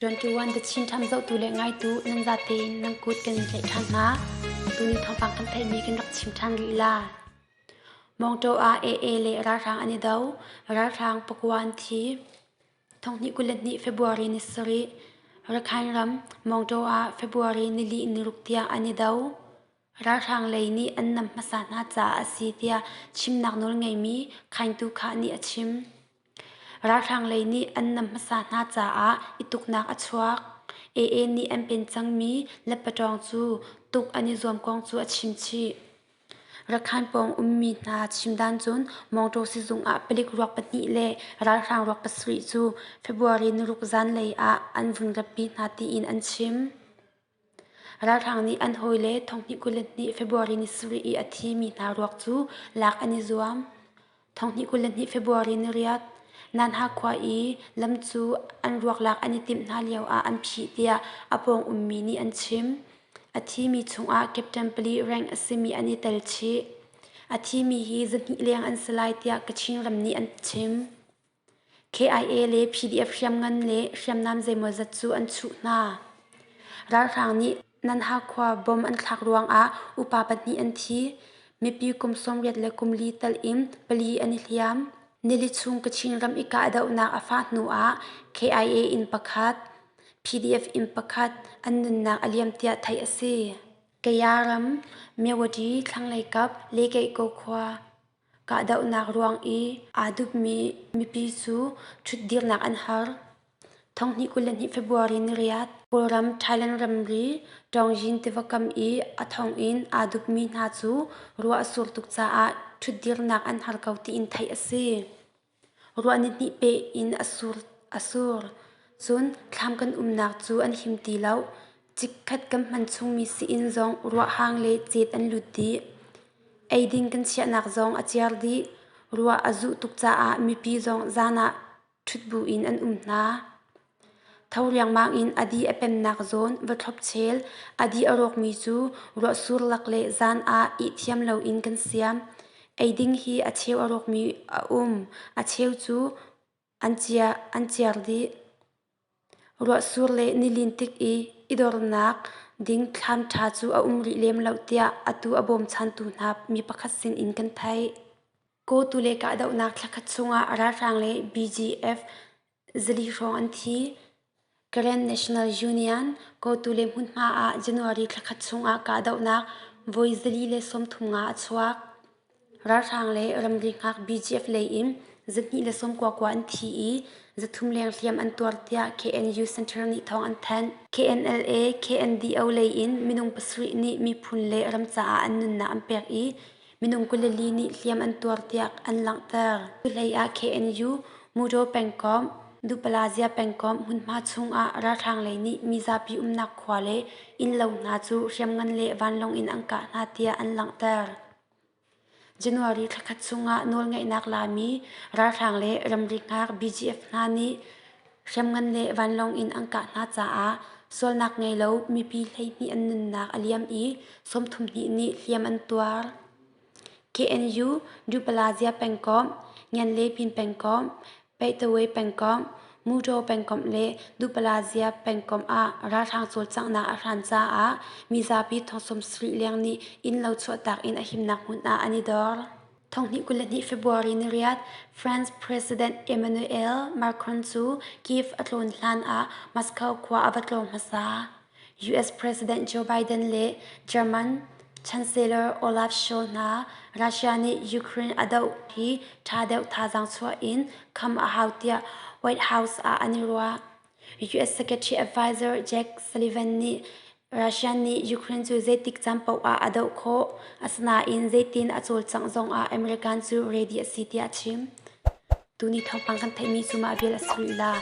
21 The Chin Tham zohtu le ngaitu nan zate in nan kut kan in tlaih ṭhan hna. Tuni thawngpang kan theihmi kan rak chim ṭhan rih la. Mawngṭaw ah AA le ralhrang an i do. Ralhrang pakua an thi. Thonghnih 22 February ni sarih Rakhine ram Mawngṭaw ah February nili niruk tiang an i do. Ralhrang lei nih an nam hmasa hna caah a si tiah chimnak nawl ngeimi Khaingtu Khah nih a chim. Ralhrang lei nih an nam hmasa hna caah i tuknak a chuak. AA nih an pen cangmi Lepatawng cu tuk an i zuam kong cu a chim chih. Rakhan pawng ummi hna chim dan cun Mawngṭaw sizung ah palik ruak pahnih le ralhrang ruak pasarih cu February niruk zanlei ah an vun ratpi hna tiin an chim. Ralhrang nih an hawile thonghnih 22 February ni sarih i a thimi hna ruak cu lak an i zuam. Thonghnih 22 February ni riat, Nanha khua i lam cu an ruak lak an i timh hna lioah an phih tiah a pawng ummi nih an chim. A thimi chungah Captain pali rank a simi an i tel chih. A thimi hi zahnih leng an si lai tiah Kachin ram nih an chim. KIA le PDF hriamngan le hriamnam zeimawzat cu an chuh hna. Ralhrang nih Nanha khua bom an thlak ruangah upa pahnih an thi. Mipi kum 80 le kum li tal in pali an i hliam. Nili chung Kachin ram i kahdohnak a fah hnu ah KIA inn pakhat, PDF inn pakhat an nunnak a liam tiah theih a si. Kaya ram Myawaddy thlanglei kap Lekeihko khua Kahdohnak ruang i aa dupmi mipi cu ṭhutdirnak an har. Thonghnih 22 February niriat Kawlram Thailand ramri Ṭawngyinn tiva kam i a thong in aa dupmi hna cu ruah a sur tuk caah ṭhutdirnak an har ko tiin theih a si. Ruah nihnih peh in a sur. Cun thlam kan umnak cu an him ti lo. Chikkhat kan hman chungmi sii-inn zong ruah hang le cet an lut dih. Eiding kan chiahnak zong a ciar dih. Ruah a zuh tuk caah mipi zong zan ah ṭhut bu in an um hna. Tho riangmang in a di a pemnak zawn va thlop chel, a di a rawkmi cu ruahsur lak le zan ah ih thiam loin kan siam. Eiding hi a cheu a rawkmi a um, a cheu cu an ciar dih. Ruahsur le nilin tik i i dornak ding thlam ṭha cu a um rih lem lo tiah atu a bawmchantu hna mi pakhat sin in kan theih. Kawtu le kahdohnak thlakhat chungah ralhrang le BGF zali hrawng an thi. Karen National Union Kawtu le hmunhma ah January thlakhat chungah kahdohnak voi 435 a chuak. Ralhrang le ramri hngak BGF lei in 299 an thi i 300 leng hliam an tuar tiah KNU Center nih thawng an thanh. KNLA, KNDO lei in minung pasarih nih miphun le ram caah an nunnak an pek i minung 24 nih hliam an tuar tiah an langhter. Cuhlei ah KNU Mudaw pengkomh, Dupalazia pengkomh hmunhma chungah ralhrang lei nih mizapi umnak khua le innlo hna cu hriamngan le vanlawng in an kah hna tiah an langhter. January thlakhat chungah nawlngeihnak lami ralhrang le ramri hngak BGF hna nih hriamngan le vanlawng in an kah hna caah sualnak ngei lo mipi 12 an nunnak a liam i 32 nih hliam an tuar. KNU Dupalazia pengkomh, Ngianlepin pengkomh, Pehtaway pengkomh, Mutaw pengkomh le Dupalazia pengkomh ah ralhrang cawlcanghnak a hran caah mizapi thong 70 leng nih innlo chuahtak in a himnak hmun ah an i dor. Thonghnih 22 February ni riat France President Emmanuel Macron cu Kyiv a tlawn hlan ah Moscow khua a va tlawng hmasa. US President Joe Biden le German Chancellor Olaf Scholz hna Russia nih Ukraine a doh hi ṭha deuh thazaang chuah in kham a hau tiah White House ah an i ruah. US Secretary Advisor Jake Sullivan nih Russia nih Ukraine cu zeitik caan paoh ah a doh khawh, asinain zeitin a cawlcangh zongah American cu ready a si tiah a chim. Tuni thawngpang kan theihmi cu mah vial a si rih la.